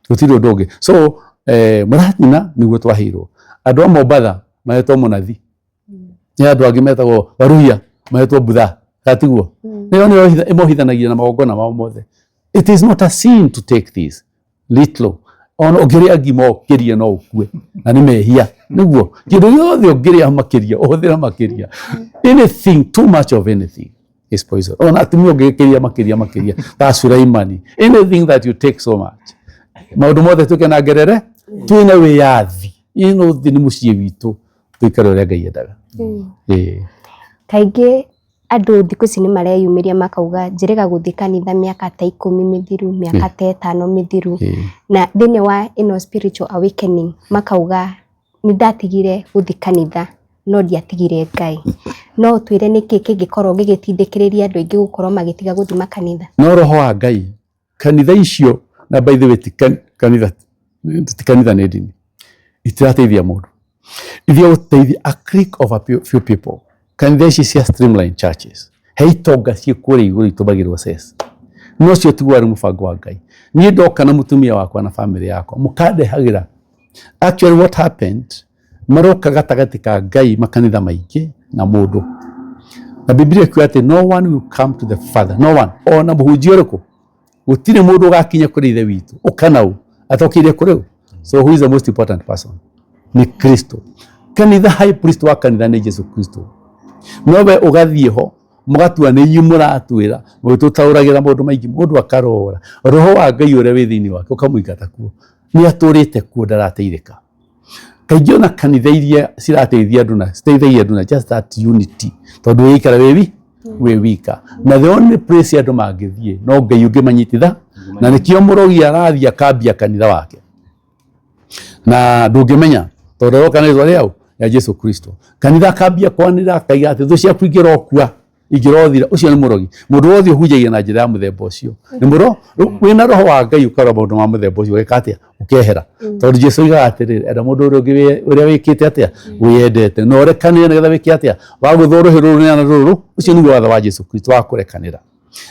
gũtirĩ ũndũ ũngĩ. So mũratina nĩguo twaheirwo. Andũ a Mombatha mahetwo mũnathi, nĩ andũ angĩ metagwo Waruhia mahetwo mbutha, gatiguo nĩyo nĩyo ĩmohithanagia na magongona mao mothe. It is not a sin to take this little. Ona ũngĩrĩa ngima ũkĩrie no ũkue, na nĩ mehia. Nĩguo kĩndũ gĩothe ũngĩrĩa makĩria, ũhũthĩra makĩria, anything, too much of anything is poison. Ona atumia ũngĩkĩria makĩria makĩria ta Sulaimani, anything that you take so much. Maũndũ mothe tuĩke na ngerere, twĩna wĩyathi ĩno thĩ nĩ mũciĩ witũ, tũikare ũrĩa Ngai endaga. Ĩĩ. Kaingĩ andũ thikũ ici nĩ mareyumĩria makauga njĩrĩga gũthiĩ kanitha mĩaka ta 10 mĩthiru, mĩaka ta 5 mĩthiru, na thĩinĩ wa ĩno spiritual awakening makauga nĩ ndatigire gũthiĩ kanitha no ndiatigire Ngai. No ũtwĩre nĩkĩ kĩngĩkorwo gĩgĩtindĩkĩrĩria andũ aingĩ gũkorwo magĩtiga gũthiĩ makanitha? No roho wa Ngai kanitha icio, na by the way ti kanitha, ti kanitha, nĩ ndini itirateithia mũndũ, ithiĩ gũteithia a clique of a few people. Kanitha ici cia streamline churches, he itonga ciĩ kũrĩa igũrũ itũmagĩrwo cess, no cio tiguo warĩ mũbango wa Ngai. Niĩ ndoka na mũtumia wakwa na family yakwa mũkandehagĩra. Actually what happened, maroka gatagatĩ ka Ngai makanitha maingĩ na mũndũ, na Biblia ĩkiuga atĩ no one will come to the Father, no one, ona mũhunjia ũrĩkũ, gũtirĩ mũndũ ũgakinya kũrĩ Ithe witũ ũkanau atokĩire kũrĩ ũ. So who is the most important person? Nĩ Kristo. Kanitha, high priest wa kanitha nĩ Jesu Kristo. Nowe ũgathiĩ ho. Mũgatua nĩ inyuĩ mũratwĩra, mũgĩtũtaũragĩra maũndũ maingĩ. Mũndũ akarora roho wa Ngai ũrĩa wĩ thĩinĩ wake ũkamũingata kuo. Nĩ atũrĩte kuo, ndarateithĩka. Kaingĩ ona kanitha iria cirateithia andũ na citeithagia andũ na just that unity, tondũ wĩikara wĩ wika, na the only place andũ mangĩthiĩ no Ngai ũngĩmanyititha, na nĩkĩo mũrogi arathiĩ akambia kanitha wake na ndũngĩmenya tondũ aroka na rĩtwa rĩao ya Jesu Kristo. Kanitha akambia kwanĩrĩra akaiga atĩ thũ ciaku ingĩrokua, ingĩrothira. Ũcio nĩ mũrogi. Mũndũ wothe ũhunjagia na njĩra ya mũthemba ũcio nĩ mũro. Wĩna roho wa Ngai ũkarora maũndũ ma mũthemba ũcio, ũgeka atĩa? Ũkehera, tondũ Jesu oigaga atĩrĩrĩ, enda mũndũ ũrĩa ũngĩ ũrĩa wĩkĩte atĩa wĩyendete, na ũrekanĩre nĩgetha wĩke atĩa wagũthwo rũhĩ rũrũ na rũrũ. Ũcio nĩguo watho wa Jesu Kristo wa kũrekanĩra.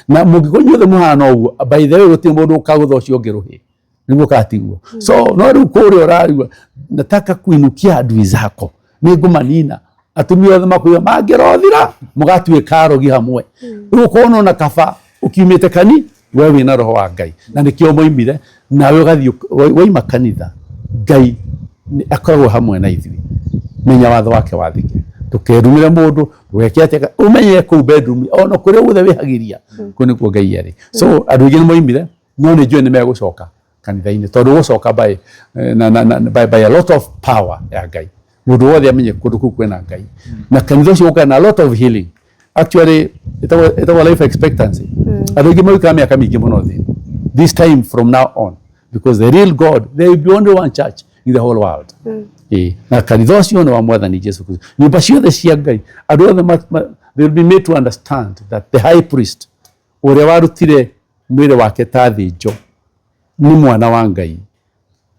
Na mũngĩkorwo inyuothe mũhana ũguo, by the way, gũtirĩ mũndũ ũkagũtha ũcio ũngĩ rũhĩ, nĩguo katigwo. So no rĩu kũrĩa ũrariua, nataka kuinukia adui zako, nĩ ngũmanina, atumia othe makuiga mangĩrothira, mũgatuĩka arogi hamwe. Rĩu ũkona ona kaba ũkiumĩte kani we wĩna roho wa Ngai, na nĩkĩo moimire nawe ũgathiĩ waima kanitha. Ngai akoragwo hamwe na ithuĩ. Menya watho wake, wathĩke, ndũkerumĩre mũndũ, ndũgeke atĩa, ũmenye kũu bedroom ona kũrĩa guothe wĩhagĩria, kũu nĩkuo Ngai arĩ. So andũ aingĩ nĩ moimire, no nĩ njũĩ nĩ megũcoka kanitha-inĩ, tondũ gũcoka by, na, na, na, by a lot of power ya Ngai. Mũndũ wothe amenye kũndũ kũu kwĩna Ngai, na kanitha ũcio ũkaga na a lot of healing. Actually ĩtagwo life expectancy. Andũ aingĩ maikara mĩaka mĩingĩ mũno thĩ this time from now on, because the real God, there will be only one church in the whole world. Ĩĩ, na kanitha ũcio nĩ wa Mwathani Jesu Kristo. Nyũmba ciothe cia Ngai, andũ othe they will be made to understand that the high priest ũrĩa warutire mwĩrĩ wake ta thĩnjo nĩ mwana wa Ngai.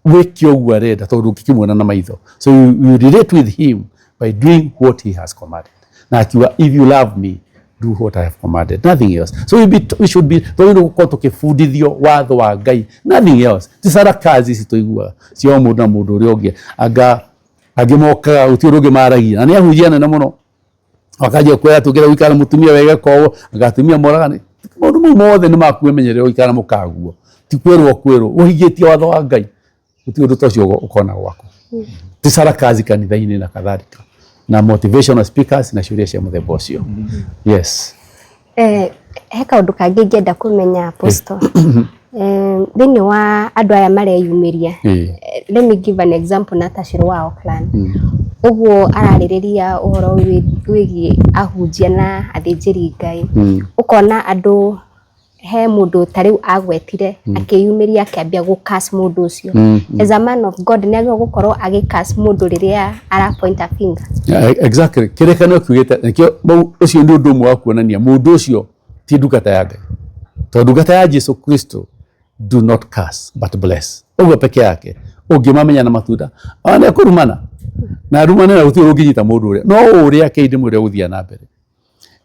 Wĩke ũguo arenda, tondũ ũngĩkĩmuona na maitho. So you relate with him by doing what he has commanded, na akiuga, "If you love me, do what I have commanded," nothing else. So we should be twagĩrĩirwo gũkorwo tũkĩbundithio watho wa Ngai, nothing else. Ti sarakazi ici tũiguaga cia o mũndũ na mũndũ ũrĩa ũngĩ, anga angĩ mokaga gũtirĩ ũndũ ũngĩ maragia, na nĩ ahunjia nene mũno, wakanjia kwĩra tũngĩra gũikara mũtumia wega koguo anga atumia moragane. Maũndũ mau mothe nĩ makwĩmenyerera gũikara na mũkaguo, ti kwĩrwo kwĩrwo ũhingĩtie watho wa Ngai. Gũtirĩ ũndũ ta ũcio ũkona gwaku, ti sarakazi kanitha-inĩ na kadhalika na motivational speakers na ciũria cia mũthemba ũcio. Yes. He kaũndũ kangĩ ingĩenda kũmenya, Apostle. Thĩinĩ wa andũ aya mareyumĩria, let me give an example na Tacirũ wa Oakland. Ũguo ararĩrĩria ũhoro wĩgiĩ ahunjia na athĩnjĩri Ngai. Ũkona andũ, he mũndũ ta rĩu agwetire akĩyumĩria akĩambia gũ curse mũndũ ũcio. As a man of God, nĩ agĩrĩirwo gũkorwo agĩ curse mũndũ rĩrĩa ara point a finger? Yeah, exactly. Kĩrĩkanĩro kiugĩte nĩkĩo ũcio nĩ ũndũ ũmwe wa kuonania mũndũ ũcio ti ndungata ya Ngai, tondũ ndungata ya Jesu Kristo do not curse but bless. Ũguo peke yake ũngĩmamenya na matunda. Ona nĩ ekũrumana na arumane, na gũtirĩ ũngĩnyita mũndũ ũrĩa no ũrĩa kĩndĩ mũrĩa ũgũthiĩ na mbere.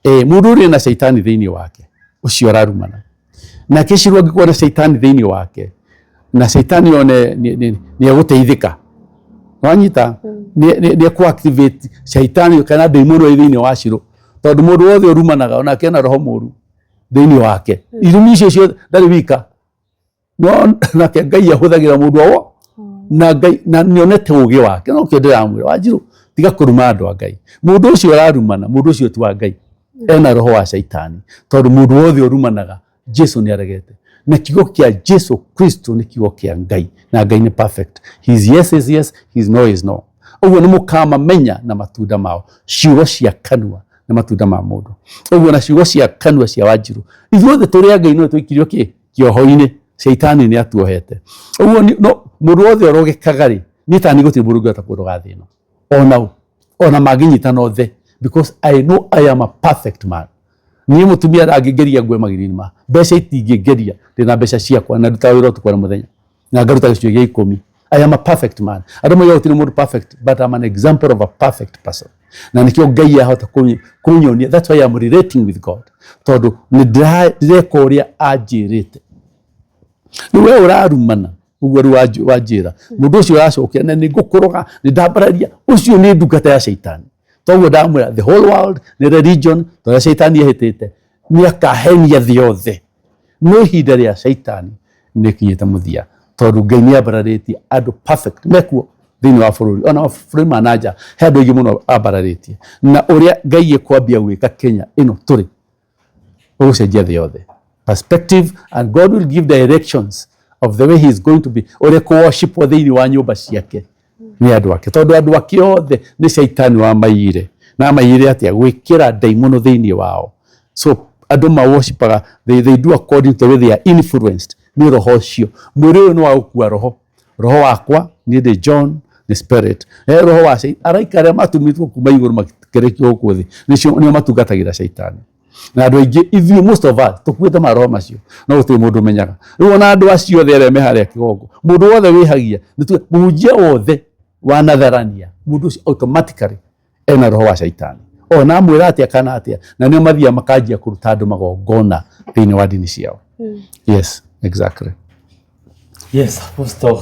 Mũndũ ũrĩa na caitani thĩinĩ wake, ũcio ararumana nake Shiro, angĩkorwo na caitani thĩinĩ wake na caitani one nĩ egũteithĩka, wanyita, nĩ ekũ activate caitani kana ndaimono ĩ thĩinĩ wa Shiro, tondũ mũndũ wothe ũrumanaga onake ena roho mũru thĩinĩ wake. Irumi icio ciothe ndarĩ wika, no nake Ngai ahũthagĩra mũndũ o na Ngai na nĩonete ũgĩ wake. No kĩo ndĩramwĩra, Wanjirũ, tiga kũruma andũ a Ngai. Mũndũ ũcio ũrarumana, mũndũ ũcio ti wa Ngai, ena roho wa caitani, tondũ mũndũ wothe ũrumanaga, Jesu nĩ aregete, na kiugo kĩa Jesu Kristo nĩ kiugo kĩa Ngai, na Ngai nĩ perfect. His yes is yes, his no is no. Ũguo nĩ mũkamamenya na matunda mao. Ciugo cia kanua nĩ matunda ma mũndũ. Ũguo na ciugo cia kanua cia Wanjirũ, ithuothe tũrĩ a Ngai, no tũikirio kĩ kĩoho-inĩ. Caitani nĩ atuohete. Ũguo no mũndũ wothe ũrogekaga rĩ, niĩ tani gũtirĩ mũndũ ũngĩhota kũroga thĩ ĩno ona ũ, ona mangĩnyitana othe, because I know I am a perfect man. Niĩ mũtumia ndangĩngeria ngwe magĩrĩ-inĩ ma mbeca, itingĩngeria. Ndĩna mbeca ciakwa na ndutaga wĩra ũtukũ na mũthenya na ngaruta gĩcunjĩ gĩa 10. I am a perfect man. Andũ moigaga gũtirĩ mũndũ perfect, but I'm an example of a perfect person, na nĩkĩo Ngai ahota kũnyonia. That's why I'm relating with God, tondũ nĩ ndĩreka ũrĩa anjĩrĩte. Rĩu we ũrarumana ũguo, rĩu wanjĩra mũndũ ũcio ũracokia na nĩ ngũkũroga, nĩ ndambararia, ũcio nĩ ndungata ya caitani. Toguo ndamwĩra, the whole world nĩ religion, tondũ caitani ehĩtĩte nĩ akahenia thĩ yothe, no ihinda rĩa caitani nĩ kinyĩte mũthia, tondũ Ngai nĩ ambararĩtie andũ perfect mekuo thĩinĩ wa bũrũri, ona bũrũri ma nanja he andũ aingĩ mũno ambararĩtie, na ũrĩa Ngai ekwambia gwĩka Kenya ĩno tũrĩ. Ũgũcenjia thĩ yothe perspective, and God will give directions of the way he is going to be ũrĩa kũ-worshipwo thĩinĩ wa nyũmba ciake nĩ andũ ake, tondũ andũ ake othe nĩ caitani wamaiyire. Na amaiyire atĩa? Gwĩkĩra ndaimono thĩinĩ wao. So andũ ma-worshipaga, they do according to the way they are influenced nĩ roho ũcio. Mwĩrĩ ũyũ nĩ wa gũkua roho. Roho wakwa niĩ ndĩ John nĩ spirit. He roho wa araika arĩa matũmĩtwo kuma igũrũ makĩrekio gũkũ thĩ, nĩcio nĩo matungatagĩra caitani. Na andũ aingĩ ithuĩ, most of us, tũkuĩte maroho macio, no gũtirĩ mũndũ ũmenyaga. Rĩu ona andũ acio othe arĩa me harĩa kĩgongo, mũndũ wothe wĩhagia, nĩ tuge mũhunjia wothe wanatharania, mũndũ ũcio automatically ena roho wa caitani, ona amwĩra atĩa kana atĩa. Na nĩo mathiaga makanjia kũruta andũ magongona thĩinĩ wa ndini ciao. Yes, exactly. Yes, Apostle.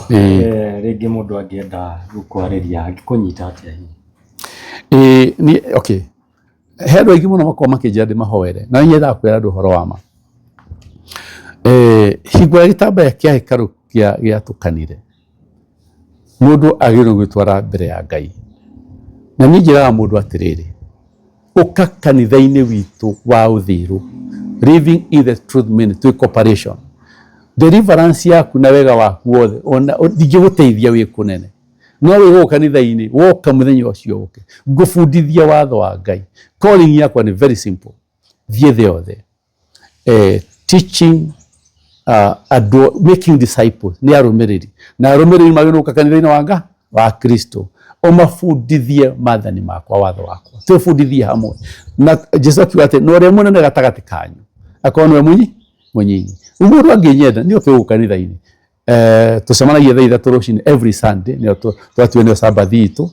Rĩngĩ mũndũ angĩenda gũkwarĩria angĩkũnyita atĩa hihi? Ĩĩ, ni okay, he andũ aingĩ mũno makoragwo makĩnjĩra ndĩmahoere, na nyendaga kwĩra andũ ũhoro wa ma. Hingo ĩrĩa gĩtambaya kĩa hekarũ gĩatũkanire, mũndũ agĩrĩirwo gwĩtwara mbere ya Ngai. Na niĩ njĩraga mũndũ atĩrĩrĩ, ũka kanitha-inĩ witũ wa Ũthiru, Living in the Truth Ministry Corporation. Deliverance yaku na wega waku wothe, ona ndingĩgũteithia wĩ kũnene, no wĩ gũkũ kanitha-inĩ, woka mũthenya ũcio ũke ngũbundithia watho wa Ngai. Calling yakwa nĩ very simple: thiĩ thĩ yothe, teaching andũ, making disciples, nĩ arũmĩrĩri, na arũmĩrĩri magĩrĩirwo gũka kanitha-inĩ wa nga wa Kristo, ũmabundithie maathani makwa, watho wakwa, twĩbundithie hamwe. Na Jesu akiuga atĩ na ũrĩa mũnene gatagatĩ kanyu akorwo nĩwe mũnyinyi. Rĩu mũndũ angĩnyenda nĩ oke gũkũ kanitha-inĩ. Tũcemanagia thaa 3 rũcinĩ every Sunday, nĩyo twatua nĩyo Sabathi itũ.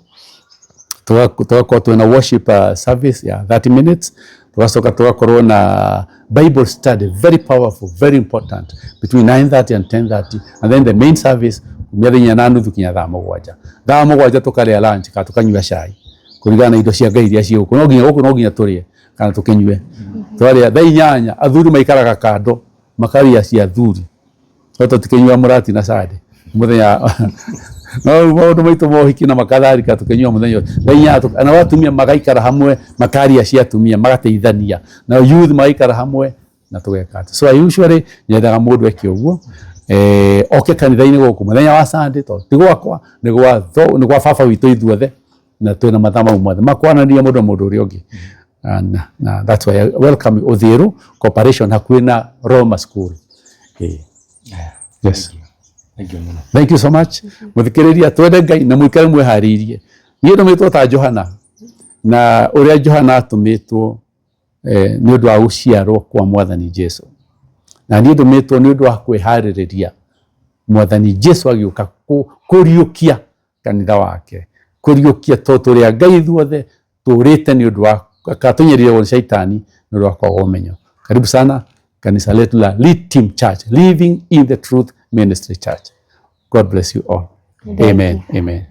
Tũgakorwo twĩna worship service ya 30 minutes, tugacoka tugakorwo na Bible study, very powerful, very important, between 9:30 and 10:30, and then the main service kumia thaa 4:30 kinya thaa 7. Thaa 7 tukarĩa lunch kana tukanyua cai kũringana na indo cia Ngai iria ciĩ gũkũ. No nginya gũkũ, no nginya tũrĩe kana tũkĩnyue. Twarĩa thaa 8, athuri maikaraga kando makaria cia athuri, no tũtikĩnyua mũrati na cande mũthenya, no rĩu maũndũ maitũ ma ũhiki na makatharika tũkĩnyua mũthenya ũcio. Thaa 8 nao atumia magaikara hamwe makaria cia atumia, magateithania, nao youth magaikara hamwe na tũgeka atĩ. So I usually nyendaga mũndũ eke ũguo, oke kanitha-inĩ gũkũ mũthenya wa Sunday, tondũ ti gwakwa, nĩ gwa baba witũ ithuothe, na twĩna mathaa mau mothe makwanania mũndũ na mũndũ ũrĩa ũngĩ. Na that's why I welcome Uthiru Corporation hakuhĩ na Roma School. Yes. Thank you mũno. Thank you so much. Mũthikĩrĩria, twende Ngai na mũikare mwĩharĩirie. Niĩ ndũmĩtwo ta Johana, na ũrĩa Johana atũmĩtwo nĩ ũndũ wa gũciarwo kwa Mwathani Jesu, na niĩ ndũmĩtwo nĩ ũndũ wa kwĩharĩrĩria Mwathani Jesu agĩũka kũriũkia kanitha wake, kũriũkia to tũrĩa Ngai ithuothe tũrĩte nĩ ũndũ wa katũnyĩrĩrwo nĩ caitani nĩ ũndũ wa kwaga ũmenyo. Karibu sana kanisa letu la Lead Team Church, Living in the Truth Ministry Church. God bless you all. Amen, amen.